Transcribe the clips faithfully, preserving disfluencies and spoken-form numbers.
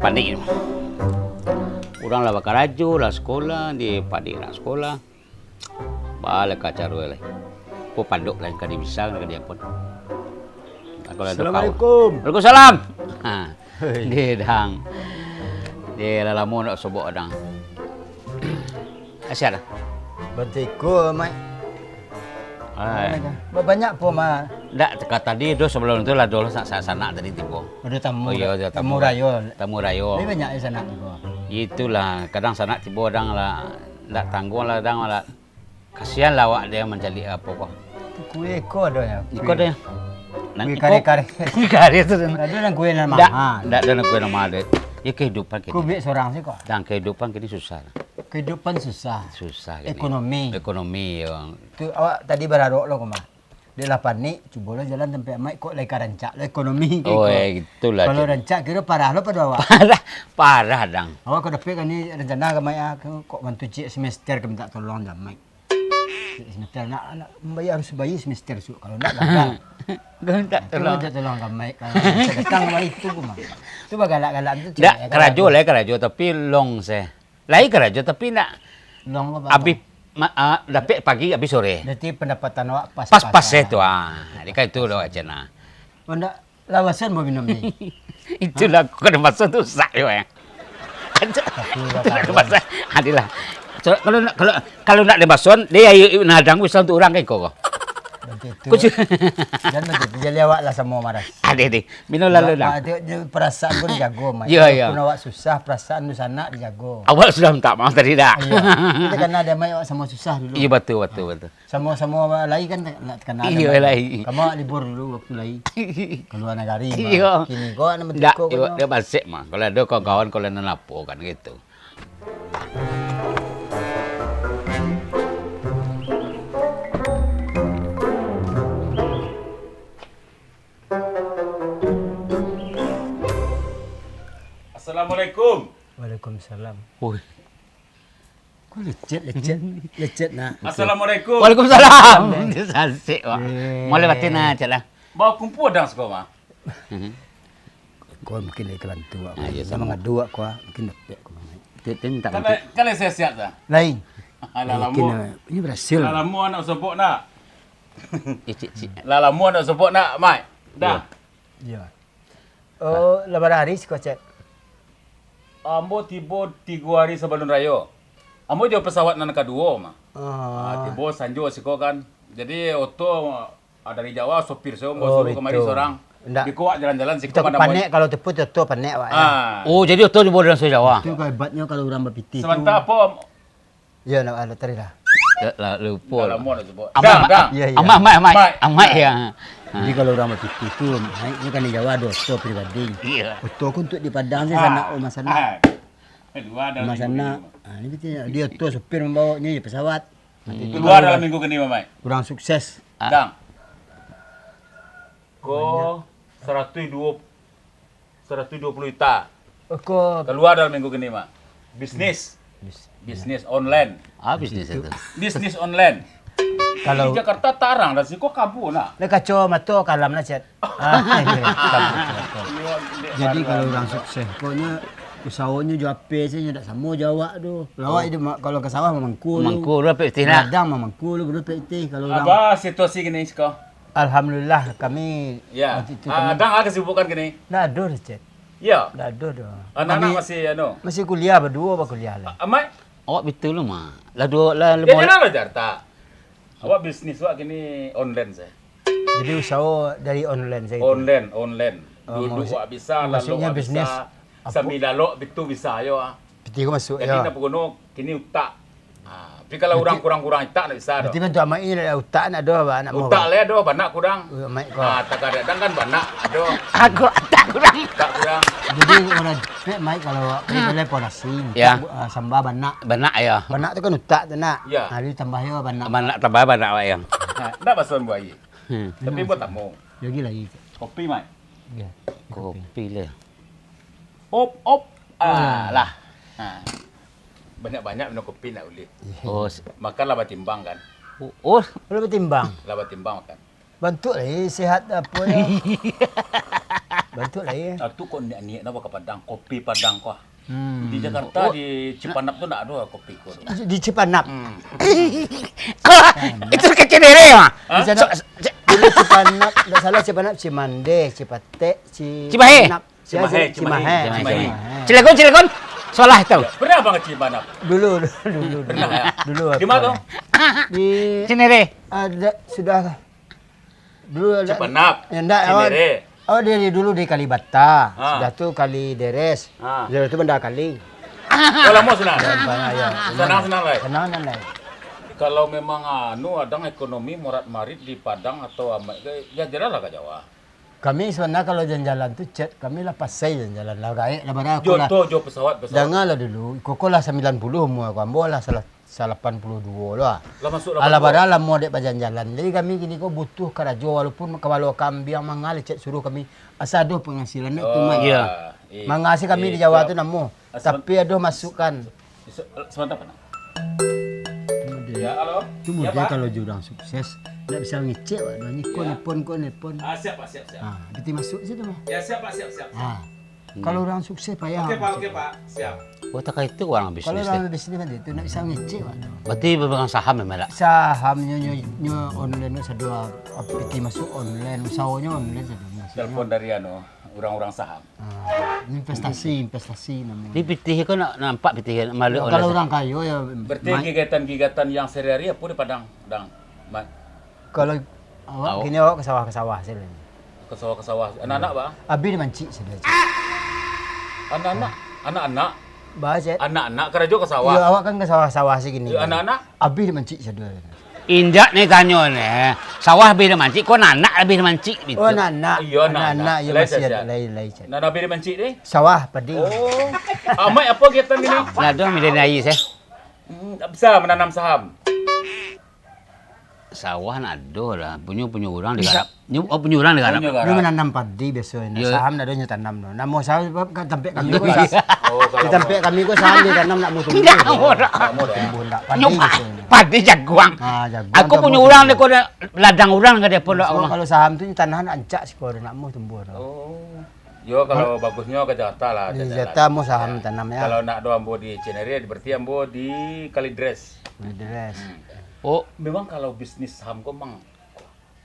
Panik tu. Urang lah bakarajo, lah sakolah, di padik nak sakolah. Baa lah ka caro lai. Ko pandok lai ka di bisa, ka di apo. Assalamualaikum. Waalaikumsalam. Ha. Hei. Deh, Dang. Deh, lah lamo ndak sobok, Dang. Asiak, Dang. Bantu iko, Mak. Ai. Ba-, banyak po, Mak. Ndak, ka tadi tu, sabalum tu lah dulu sa-, sa-, sanak tadi tibo. Ado tamu, Oh, iyo, ado tamu. Tamu rayo. Tamu rayo. Tapi banyak sanak tibo. Itulah, kadang sanak tibo, Dang, lah, ndak tangguang lah, Dang, lah. Kasian lah awak deh mancaliak apo ko. Kue ko ado yo. Iko ado yo. Nan Kue iko, kare-kare. Kue kare tu. Ado nan kue nan Ndak, mahal. Ndak ado nan kue nan mahal deh. Ya, kehidupan kini. Kue buek sorang siko. Dang, kehidupan kini susah. Kehidupan susah. Susah kini. Ekonomi. Ekonomi, yo. Tu awak tadi bararok lo ko mah. Dek lah panik, cubolah jalan tampek Mak, kok lai ka rancak lo ekonomi ko. Oh, eh, itulah, Cik. Kalau rancak, kiro parah lo pado awak. Parah, parah, Dang. Awak kok dapek kan ni rencana ka Mak, ah, kok bantu ciek semester ka minta tolong dah, Mak. Semester nak, nak membayar, harus bayar semester su, kalau ndak gagal. Kau minta Itu tolong. Minta tolong ka Mak, kalau sedekah ka Mak itu ko mah. Tu bagalak-galak tu, Ndak, cewek, karajo kan? Lah, karajo, tapi long se. Lai karajo, tapi ndak Long ko abih, ma-, ah, dapek pagi, abih sore. Berarti pendapatan awak pas-pasan. Pas-pas se tu, ah. Jadi kan itu lo aja nah. Oh, ndak, lawasan mau minum ni? Itulah, kok ada maso tu sak yo, eh. Tapi udah Tidak ada tahu. Maso. Adilah. So, kalau nak, kalau, kalau nak ada maso, dia ayo nadang bisa untuk orang kan kau. Bantu itu. Kuci. Dan bantu itu, jadi awak lah samo marah. Ada deh. Minum lalu dah. Dia, dia perasaan pun dijago, Mak. Ya, ya. Walaupun awak susah, perasaan tu sanak dijago. Awak sudah minta maaf tadi dah. Iya. Kita karena ada mai awak sama susah dulu. Iya, betul, betul, betul. Sama-sama lai kan nak terkenal. Iya, lai. Kamu libur dulu waktu lai. Keluar negara. Iya. Kini kau nak Ndak, betul kau. Dia basik mah. Kalau ada kawan-kawan, kalau nak lapor kan gitu. Assalamualaikum. Waalaikumsalam. Oi. Kok lecet, lecet, lecet nak. Assalamualaikum. Waalaikumsalam. Dia sasik, Wak. Eh. Mulai batin lah, cek lah. Bawa kumpul dang siko, Mak. Mhm. Kau mungkin dari kelantu, Wak. Ah, iya, sama. Sama ngadu, Wak, kau, mungkin dapek kau, Mak. Dia, dia minta Kalau, bantu. Kalau saya siap dah. Lain. Alah, mungkin, lama. Eh, ini berhasil. Lah lamo anak sobok nak. Eh, cik, cik. Lah lamo anak sobok nak, Mak. Dah. Iya. Iya. Oh, lah bara hari siko, Cek? Ambo tibo tigo hari sabalun rayo. Ambo jo pesawat nan kaduo mah. Ah. Ah, tibo sanjo siko kan. Jadi oto, ah, dari Jawa sopir sajo ambo suruah kamari sorang. Ndak. Biko awak jalan-jalan siko. Itu panek, kalau tepu tu oto panek awak, ya. Ah. Oh, jadi oto dibawa dari Jawa. Itu hebatnya kalau urang bapitih tu. Sabanta apo? Yo, nak, nak tadi lah. Lah, lah, lupo. Dah lamo nak sebut. Amak, Dang, Amak, Dang. Iya, iya. Amak, Amak, Amak. Amak, ya. Jadi, kalau urang bapitih tu, naiknyo kan di Jawa ado oto pribadi. Iya. Oto ko untuk di Padang se, sanak, rumah sanak. Ah. Kedua ada rumah sanak. Ah, ini betul. Dia oto supir mambawanya, ya, pesawat. Nanti tu Keluar kalau dalam minggu kini, Mamai. Kurang sukses. Ah. Dang. Ko saratuih duo, saratuih duo puluah juta. Ko Keluar dalam minggu kini, Mak. Bisnis. Bis-, Bisnis online. Ah, bisnis itu. Bisnis online. Kalau Di Jakarta tarang, dan siko kabur nak. Lah kaco mato kalam lah, Cek. Ah, iya, iya. Jadi, kalau urang sukses, pokoknya usahonyo jo ape se, ndak samo jo awak tu. Kalau awak Oh. itu ma-, kalau ka sawah mamangku tu. Mamangku tu, dapek pitih nak. Ladang mamangku tu, dapek pitih. Kalau urang Apa situasi kini siko? Alhamdulillah, kami Ya. waktu itu Ah, kami Dang, ah, kesibukan kini? Ndak ado doh, Cek. Ya. Ndak ado doh. Anak-anak Kami masih, anu? masih kuliah, baduo bakuliah lah. Ah, Mai? Awak betul lah, Mak. Lah duo, lah Ya, limo janganlah Jakarta. Awak bisnis awak kini online saja. Jadi usaho dari online saja itu? Online, online. Oh, Duduk maksud-, awak bisa, lalu maksudnya awak bisnis bisa. Apo? Sambil lalok, bitu bisa, yo, ah. Piti ko masuk, Jadi, yo. Nak paguno kini utak. Ah, tapi kalau Berarti, urang kurang-kurang utak, ndak bisa doh. berarti bantu Amak ini ada utak, nak doh, Abah, nak mau, Utak Abah? Lah doh, banak kurang. Oh, Amak ko. Ah, tak kadang kan banak, doh. Aku tak kurang. Utak kurang. Jadi, urang pek, Mai, kalau, kalau ponasi, Ya. utak, ah, sambah banak. Banak, ya. Banak tu kan utak tu, nak. Ya. Ah, jadi tambah, yo, banak. Banak tambah banak, Mak, ya. Ha, ndak basuan buah air. Hmm. Tapi Minum buat sih. tamu. Lagi, lagi. Kopi, Mai. Ya, kopi. Kopi lah. Op, op. Ah, Wah. lah. Ha. Banyak-banyak minum kopi nak ulih. Oh, s- Makan lah batimbang kan. Oh, oh. Lah batimbang. Lah batimbang makan. Bantuak lah, eh, sehat apa ya. Bantuak lai, eh. Ah, tu kok niat-niat namo ka Padang, kopi Padang ko. Hmm. Di Jakarta, oh, di Cipanap tu ndak ado kopi ko tu. Di Cipanap? Hmm. Itu kecil dere, mah. Hah? Di sana, so, so, dulu Cipanap, ndak salah Cipanap, Cimande, Cipatek, Ci-, Cimahe. Panap. Cimahe, Cimahe, Cimahe. Cimahe. Cimahe. Cilegon, Cilegon. Salah tu. Ya, pernah abang ke Cipanap? Dulu, dulu, dulu, dulu. Pernah, ya? Dulu. Di mana tu? Di Cinere. Ada, sudah. Dulu ada. Cipanap, ya, ndak, Cinere. Awak, awak dari dulu di Kalibata, ah, sudah tu Kalideres, ah, sudah tu Banda Kaling. Oh, lamo sinan? Ya, banyak, ya. Sanang-sanang lai? Sanang-sanang lai. Kalau memang, anu, adang ekonomi morat marit di Padang atau Amat, ya, jelaslah ka Jawa. Kami sabananyo kalau jalan-jalan tu, Cek, kami lah pasai jalan-jalan lah, gaek lah, barang aku lah. Jo to, jo pesawat, pesawat. Dangalah dulu, iko ko lah sambilan puluah umua aku, ambo lah salah salapan puluah duo lah. Lah masuk lapan puluah. Alah, padahal lamo dek bajalan-jalan. Jadi kami kini ko butuh karajo, walaupun kapalo kambiang mangalecek suruah kami, asa ado penghasilan nak tu, oh, Mak. Iya. Mangasi kami di Jawa tu namo. Tapi ado masukan. Sabanta, Pak. Ya, halo. Tu model kalau jo urang sukses, ndak bisa ngecek, Pak, doh. Ni ko nelpon, ko nelpon. Ah, siap, Pak, siap, siap. Ah, piti masuk situ, Pak. Ya, siap, Pak, siap, siap, siap. Ah. Hmm. Kalau urang sukses payah. Oke, Pak, oke, Pak. Siap. Oh, takah itu urang bisnis. Kalau urang bisnis kan itu, ndak bisa ngecek, Pak. Berarti pemegang saham memang, tak? Sahamnyo, nyo, nyo online, sado, ah, piti masuk online, usahanyo online sado. Telepon dari anu, urang-urang saham. Ah, investasi, investasi namonyo. Di pitih ko nak nampak pitih ko, malu. Kalau urang kayo ya. Berarti kegiatan-kegiatan yang sehari-hari apo di Padang, Dang? Mat. Kalau awak kini awak ka sawah, ka sawah sajo. Ka sawah, ka sawah. Anak-anak, Bang? Abih dimancik sajo. Anak-anak, anak-anak. Bah, Cek. Anak-anak karajo ka sawah. Iyo, awak kan ka sawah, ka sawah sajo kini. Iyo, anak-anak? Abih dimancik sajo. Indak ni tanyo ni. Sawah abih dimancik, ko anak abih dimancik, gitu. Oh, anak-anak. Iyo, anak-anak. Anak-anak, iyo, lai, masih sia, sia. Lai, lai, Cek. Anak abih dimancik ni? Sawah, padi. Oh. Amat, apo kegiatan kini? Nah, tu milenial saya. Hmm, bisa menanam saham. Sawah ndak ado lah, punyo, punyo urang digarap. Nyo, oh, punyo urang digarap. Punyo garap. Nyo mananam padi biaso, nah, saham ndak ado nyo tanam doh. Namo saham, ka tampek kami ko, sa-, oh, kalau di tampek kami ko saham ditanam ndak namuah tumbuah. Ndak namuah doh. Ndak namuah doh. Tumbuah ndak, padi biaso. Nyo pa-, padi jaguang. Ah, jaguang. Aku punyo urang dek ko, ladang urang ka dia pondok aku mah. Kalau saham tu tanah ndak rancak siko, ndak namuah tumbuah doh. Oh. Yo, kalau bagusnyo ka Jakarta lah. Di Jakarta ambo saham tanam, ya. Kalau ndak ado ambo di Cinere, berarti ambo di Kalideres. Kalideres. Hmm. Oh. Memang kalau bisnis saham ko mang,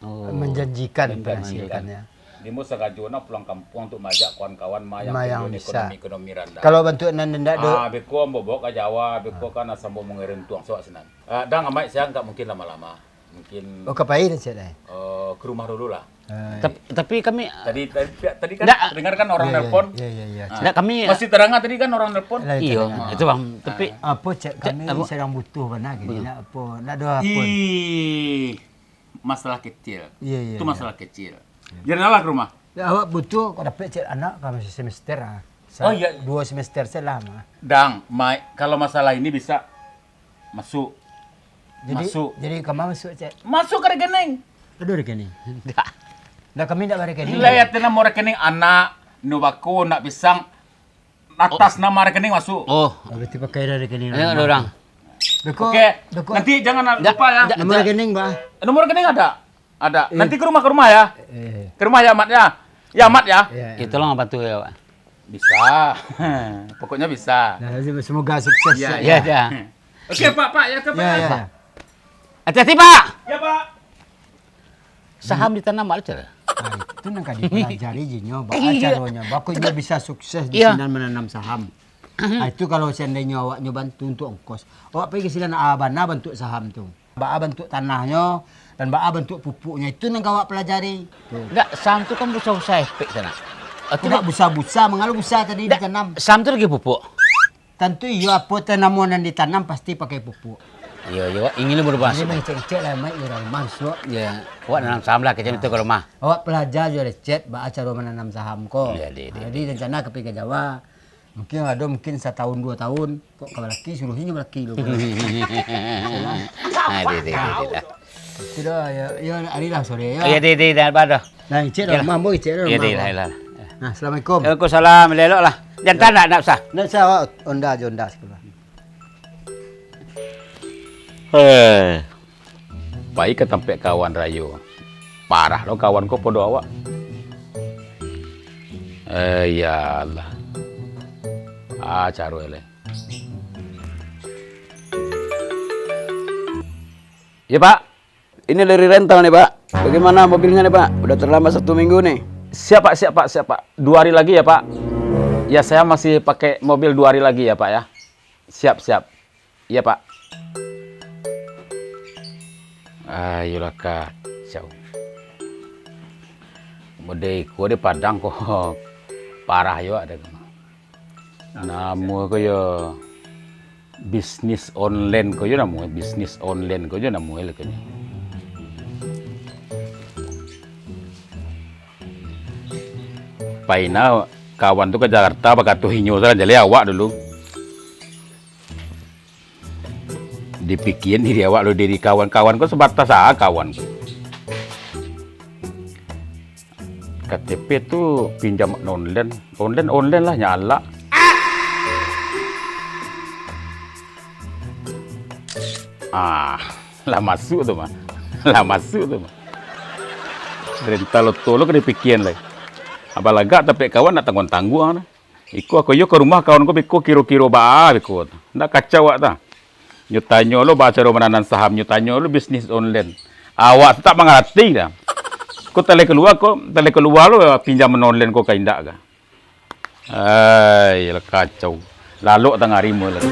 oh, menjanjikan penghasilannya. Menjanjikan. Dia mau sengaja nak pulang kampung untuk majak kawan-kawan ma yang ekonomi, ekonomi randah. Kalau bantuak nan ndak do. Ah, beko ambo bawa ka Jawa, beko kan asa ambo mengirim tuang sawak sinan. Ah, Dang, Amat, saya nggak mungkin lama-lama. Mungkin, oh, ka pai, Cek, eh? Eh, ka rumah dulu lah. Eh. Tap-, tapi kami, tadi, tadi, tadi kan ndak, dengar kan orang nelpon? Iya, iya, iya, iya, Cek. Ndak, kami masih terang tadi kan orang nelpon? Lah, iyo, terang. Itu, Bang. Tapi apo, Cek, kami sedang butuh bana gini, ndak apo, ndak ado apo. Ih, masalah kecil. Iya, iya, iya. Itu masalah kecil. Iya. Janganlah ka rumah. Ya, awak butuh, kok dapek, Cek, anak ka masih semester, ah. Sa-, oh, iya. Duo semester sajo lah, mah. Dang, Mai, kalau masalah ini bisa Masuk. Jadi, masuk. Jadi, ka ma masuk, Cek? Masuk ka rekening. Aduh, rekening. Ndak. Ndak, kami ndak barekening. Lai ateh namo rekening anak, nubako, ndak pisang, atas nama rekening masuk. Oh. Oh, berarti pakai dah rekening lama. Ada orang. Beko, oke, beko. Nanti jangan lupa ya. Ndak, ndak, namo rekening, bah. Namo rekening ada? Ada. Eh. Nanti ka rumah, ka rumah ya. Eh. Ka rumah ya, Mat ya. Ya, Mat ya. Iya, iya. Ya, tolong bantu ya, Pak. Bisa. Pokoknya bisa. Nah, semoga sukses. Iya, iya. Iya, iya. Oke, Pak, Pak, ya, ke, Pak. Iya, iya. Hati-hati, Pak. Ya, Pak. Saham ditanam, Pak, cara? Ah, itu nan ka dipelajari jinyo, baa caronyo. Baa kok inyo bisa sukses di sinan mananam saham. Ah, itu kalau seandainyo awaknyo bantu untuk ongkos. Awak pai ka sinan, ah, bana bantuak saham tu. Baa bantuak tanahnyo, dan baa bantuak pupuknyo, itu nan ka awak pelajari. Tu. Ndak, saham tu kan busa-busa efek sanak. Ndak busa-busa, mangalo busa tadi ditanam. Saham tu lagi pupuk. Tantu iyo, apo tanaman nan ditanam pasti pakai pupuk. Iyo, iyo, Wak. Ingin berubah. Jadi, mangecek-ngecek lah, Mat, di rumah, suok. Iyo. Awak nanam saham lah, kecek itu ka rumah. Awak pelajar jo lecet, baa caro mananam saham ko. Iyo, di, di, di. Jadi, rencana ka pai ka Jawa. Mungkin ado, mungkin satahun, duo tahun, kok ka balaki, suruahnyo balaki dulu. Ah, di, di, di, di, dah. Sudah, ya, ya, ari lah sore, ya. Iyo, di, di, dah, bah, dah. Nah, icek dah, mambo icek dah, iyo, di, mambo. Lah, lah. Nah, assalamualaikum. Waalaikumsalam, elok lah. Jantan ndak, ndak usah. Ndak usah, oh, onda aja, onda sekolah. Eh, pai ka tampek kawan rayo. Parah lo kawan ko pado awak. Eh, ya Allah. Ah, caro lai. Ya, Pak. Ini dari rental nih, Pak. Bagaimana mobilnya nih, Pak? Udah terlambat satu minggu nih. Siap, Pak, siap, Pak, siap, Pak. Dua hari lagi ya, Pak. Ya, saya masih pakai mobil dua hari lagi ya, Pak, ya. Siap, siap. Iya, Pak. Ayolah, kacau. Model iko di Padang ko parah yo ado. Namo ko yo bisnis online ko yo namo, bisnis online ko yo namo lah ko yo. Paina kawan tu ka Jakarta, bakato inyo salah, jaleh awak dulu. Dipikian diri awak lo, diri kawan-kawan ko sebatas ah kawan. K T P tu pinjam online, online, online lah, nyalak. Ah, lah masuk tu mah. Lah masuk tu mah. Rental oto lo ka dipikian lai. Abalagak tapek kawan nak tangguang-tangguang nah. Iko ako iyo ka rumah kawan ko beko kiro-kiro baa beko tu. Ndak kacau awak tu. Nyo tanyo lo baa caro mananam saham, nyo tanyo lo bisnis online. Awak tu tak mangarati dah. Ko talai kalua ko, talai kalua lo pinjaman online ko ka indak ka. Ai, lah kacau. Lalok tangah hari mo lah.